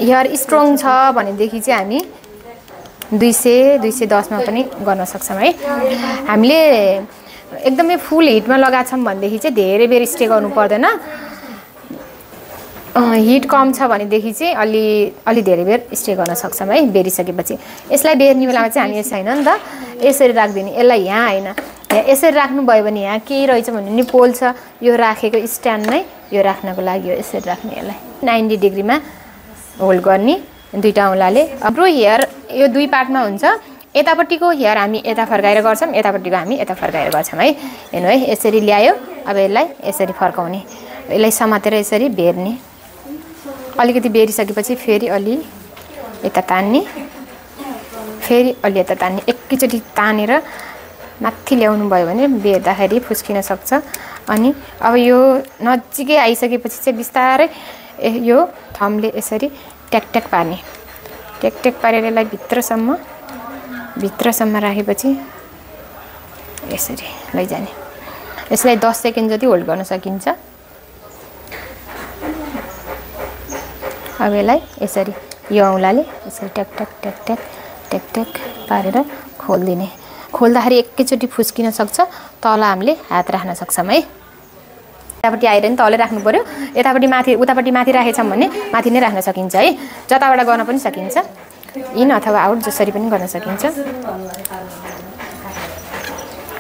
Hair strong छ भनेदेखि चाहिँ हामी 200-210 मा पनि गर्न सक्छौं है। हामीले एकदमै फुल हिटमा लगाछौं भनेदेखि चाहिँ धेरै बेर स्टे गर्नु पर्दैन। हिट कम छ भनेदेखि चाहिँ अलि धेरै बेर स्टे गर्न सक्छौं है बेरिसकेपछि। यसलाई बेर्ने बेलामा चाहिँ हामी यसै हैन नि त यसरी राख्दिने, यसलाई यहाँ हैन यसरी राख्नु भयो भने यहाँ के रहेछ भने नि पोल छ, यो राखेको स्ट्यान्ड नै यो राख्नको लागि हो। यसरी राख्ने, यसलाई 90 डिग्रीमा होल्ड गर्ने दुईटा औंलाले। हाम्रो हेयर यो दुई पार्टमा हुन्छ। यतापट्टिको हेयर हामी यता फर्काएर गर्छौं, यतापट्टिको हामी यता फर्काएर गर्छौं है। हेर्नु है यसरी ल्यायो, अब यसलाई यसरी फर्काउने, यसलाई समातेर यसरी बेर्ने। अलिकति बेरिसकेपछि फेरि अलि यता तान्ने, फेरि अलि यता तान्ने। एकैचोटी तानेर माथि ल्याउनु भयो भने बेर्दाखेरि फुस्किन सक्छ। अनि अब यो नजिकै आइसकेपछि चाहिँ बिस्तारै यो थम्बले यसरी ट्याक ट्याक पार्ने, ट्याक ट्याक पारेर यसलाई भित्रसम्म राखेपछि यसरी लैजाने। यसलाई 10 सेकेन्ड जति होल्ड गर्न सकिन्छ। अब यसलाई यसरी यो औंलाले यसरी ट्याक ट्याक ट्याक ट्याक ट्याक ट्याक पारेर खोल्दिने। खोल्दाखेरि एकैचोटी फुस्किन सक्छ। तल हामीले हात राख्न सक्छौं है। यतापट्टि आएर नि तलै राख्नु पर्यो, यतापट्टि माथि उतापट्टि माथि राखेछौं भने माथि नै राख्न सकिन्छ है। जताबाट गर्न पनि सकिन्छ, इन अथवा आउट जसरी पनि गर्न सकिन्छ।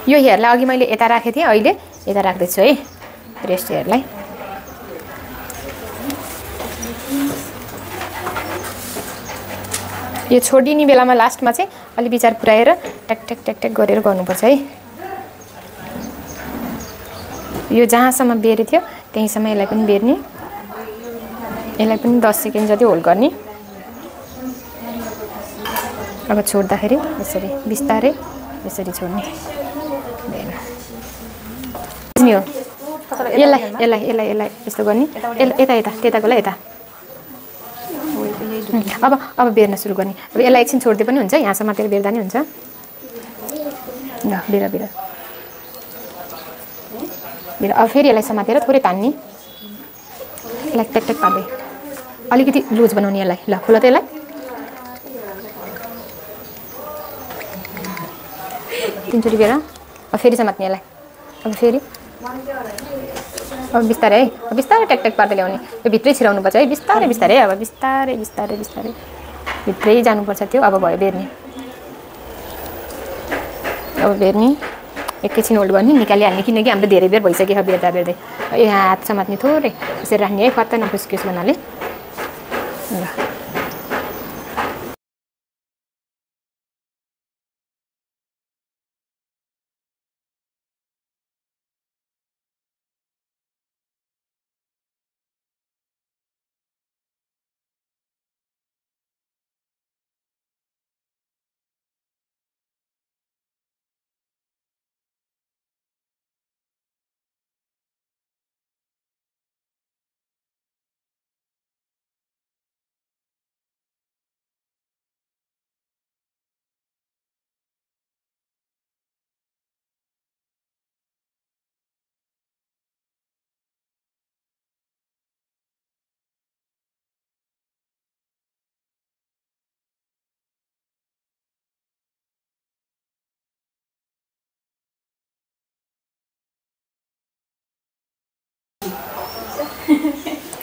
यो हेयरलाई अघि मैले यता राखेको थिएँ, अहिले यता राख्दैछु है रेस्ट हेयरलाई। यो छोडिने बेलामा लास्टमा चाहिँ अलि विचार पुर्याएर ट्याक ट्याक ट्याक ट्याक गरेर गर्नुपर्छ है। यो जहाँसम्म बेरे थियो त्यहीसम्म यसलाई पनि बेर्ने, यसलाई पनि 10 सेकेन्ड जति होल्ड गर्ने। अब छोड्दाखेरि यसरी बिस्तारै यसरी छोड्ने। बुझ्ने हो यसलाई यसलाई यसलाई यसलाई यस्तो गर्ने, यता यता त्यताकोलाई यता। अब बेर्न सुरु गर्ने। अब यसलाई एकछिन छोड्दै पनि हुन्छ, यहाँसम्म मात्र बेर्दा नि हुन्छ। ल बेर बेर बेर। अब फेरि यसलाई समातेर थोरै तान्ने, यसलाई ट्याक ट्याक पार्दै अलिकति लुज बनाउने यसलाई। ल खोला त यसलाई, 3 चोटि बेर। अब फेरि समात्ने यसलाई। अब फेरि अब बिस्तारै है, अब बिस्तारै ट्याक ट्याक पार्दै ल्याउने। यो भित्रै छिराउनु पर्छ है, बिस्तारै बिस्तारै। अब बिस्तारै बिस्तारै बिस्तारै भित्रै जानुपर्छ त्यो। अब भयो बेर्ने, अब बेर्ने। एकैछिन होल्ड गर्ने, निकालिहाल्ने किनकि हाम्रो धेरै बेर भइसक्यो छ बेर्दा बेर्दै। यहाँ हात समात्ने थोरै यसरी राख्ने है, फत्तै नफुस्कियोस् भन्नाले। ल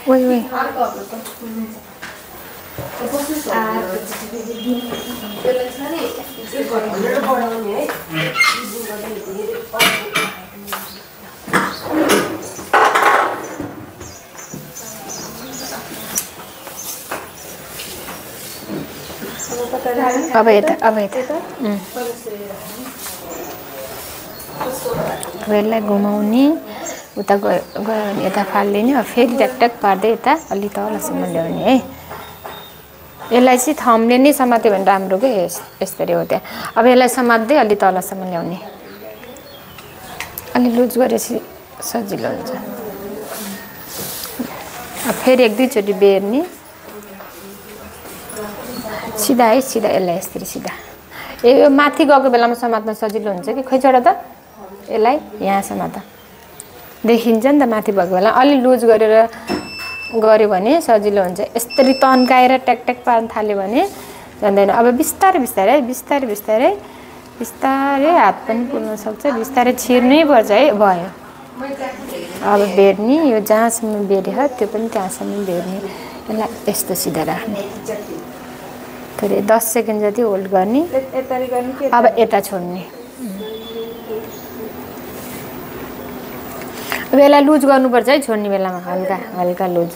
ओइ ओइ अब यता अब यसलाई घुमाउने, उता गयो भने यता फालिदिने। अब फेरि ट्याक ट्याक पार्दै यता अलि तलसम्म ल्याउने है। यसलाई चाहिँ थम्बले नै समात्यो भने राम्रो के यसरी हो त्यहाँ। अब यसलाई समात्दै अलि तलसम्म ल्याउने, अलि लुज गरेपछि सजिलो हुन्छ। अब फेरि 1-2 चोटि बेर्ने, सिधा है सिधा। यसलाई यसरी सिधा। यो माथि गएको बेलामा समात्न सजिलो हुन्छ कि खै छोड त यसलाई यहाँ समात देखिन्छ नि त। माथि भएको बेला अलि लुज गरेर गऱ्यो भने सजिलो हुन्छ। यसरी तन्काएर ट्याक पार्न थाल्यो भने जान्दैन। अब बिस्तारै बिस्तारै बिस्तारै बिस्तारै बिस्तारै हात पनि पुल्न सक्छ, बिस्तारै छिर्नै पर्छ है। भयो अब बेर्नी, यो जहाँसम्म बेर्यो त्यो पनि त्यहाँसम्म बेर्नी। यसलाई यस्तो सिधा राख्ने, फेरि 10 सेकेन्ड जति होल्ड गर्ने। अब यता छोड्ने। अब यसलाई लुज गर्नुपर्छ है छोड्ने बेलामा, हल्का हल्का लुज।